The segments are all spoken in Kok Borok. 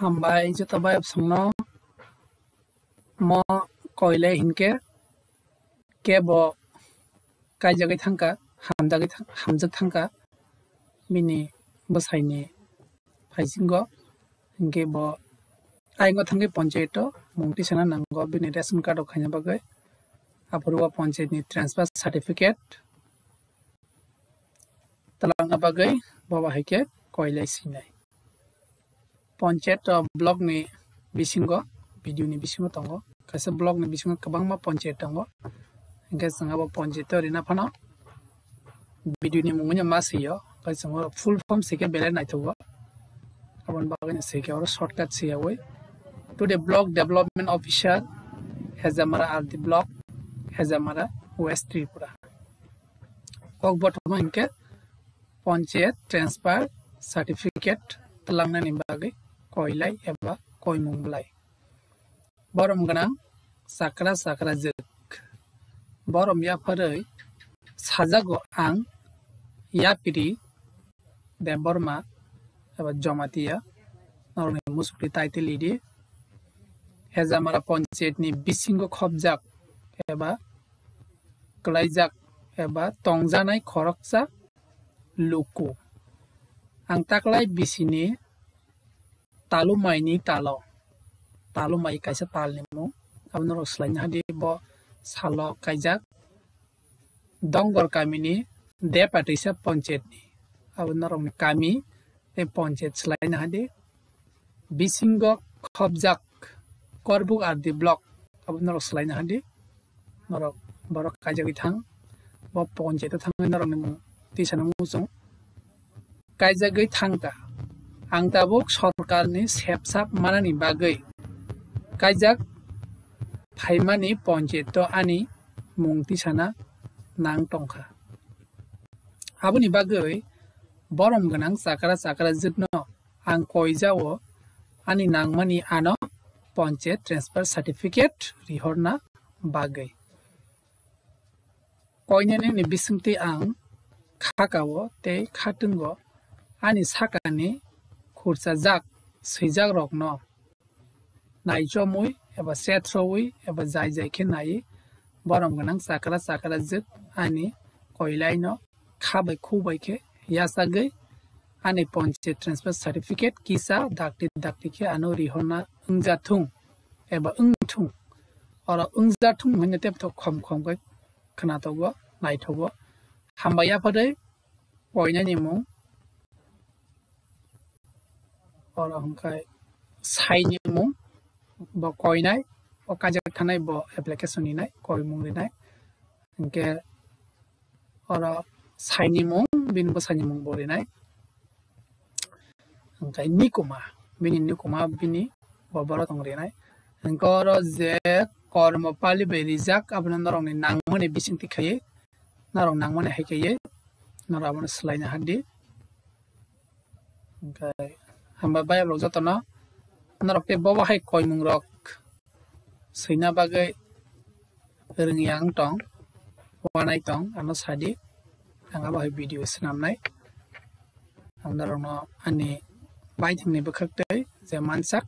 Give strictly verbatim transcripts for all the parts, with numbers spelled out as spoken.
Hambai joto bai bwswkno. Mo koilai hinkhe kebo kaijagwi thangkha, hamjagwi thang-, hamjak thangkha bini bwsaini phaisingo. Hinkhe bo ayingo thangwi ponchayato mung tisana nango bini ration card rok khaina bagwi. Aphuru o ponchayatni transfer certificate twlangna bagwi bo bahai khe koilai sinai. Ponchayat o block ni bisingo, B D O ni bisingo tongo. Kaisa block ni bisingo kwbangma ponchayat tongo. Hinkhe chwng abo ponchayat o rina phano B D O ni mungno ma swiyo. Kaisa chwng oro full form swi khe belai naithogo. Aboni bagwi no swi khe oro shortcut swiyawi. To the block development officer, Hejamara R D block, Hejamara, West Tripura. Kokborok tongma hinkhe ponchayat transfer certificate twlangnani bagwi koilai eba koimung bwlai. Borom gwnang chakra chakra jwk. Borom yapharwi sajago ang yapiri Debbarma eba Jamatia norokni musukti title idi. Hejamara ponchayatni bisingo khopjak eba kwlaijak eba tongjanai khoroksa luku. Ang taklai bisini Talumaini talo. Talumai kaisa talni mung. Abo norok swlaina hadi bo salo kaijak. Dongor kamini Depatisa ponchayatni. Abo norokni kami tei ponchayat swlaina hadi. Bisingo khopjak Korbuk R D block. Abo norok swlaina hadi. Norok borok kaijagwi thang. Bo ponchayat o thangwi norokni mung tisana muchung. Kaijagwi thangkha. Ang tabuk sorkarni sepsap manani bagwi kaijak phaimani ponchayat o ani mung tisana nang tongkha. Aboni bagwi borom gwnang chakra chakra jwkno ang koijao ani nangmani ano ponchayat transfer certificate rihorna bagwi. Koinani ni bisingtwi ang khakao tei khatungo ani sakani khurchajak swijakrokno naichomwi eba setrowi eba jai jai khe naiwi borom gwnang chakra chakra jwk ani koilaino kha bai khu bai khe yachagwi ani ponchayat transfer certificate kisa dakti dakti khe ano rihorna wngjathung eba wngthung. Oro wngjathung hwnwi tei bothok khom khom khe khnatogo, naithogo. Hambai yapharwi koinani mung. Oro hwnkhai saini mung, bo koinai, o kajak thanai bo application rinai, koimung rinai. Hinkhe oro saini mung, bini bwsaini mung bo rinai. Hinkhe nikuma, bini nikuma bini bo borok tong rinai. Hinkhe oro je kormo pali bai rijak, abono norokni nangmani bisingtwi khaiwi, norok nangmani hai khaiwi, norok abono swlaina hadi. Hinkhe hambai bai rok jotono, norok tei bobo hai koimung rok swina bagwi rwngya wng tong, wanai tong, ano sadi. Ang abo hai video swnamnai. Ang norokno ani baithangni bwkhak tei je mansak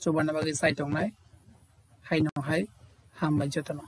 chubarna bagwi chai tongnai. Haino hai hambai jotono.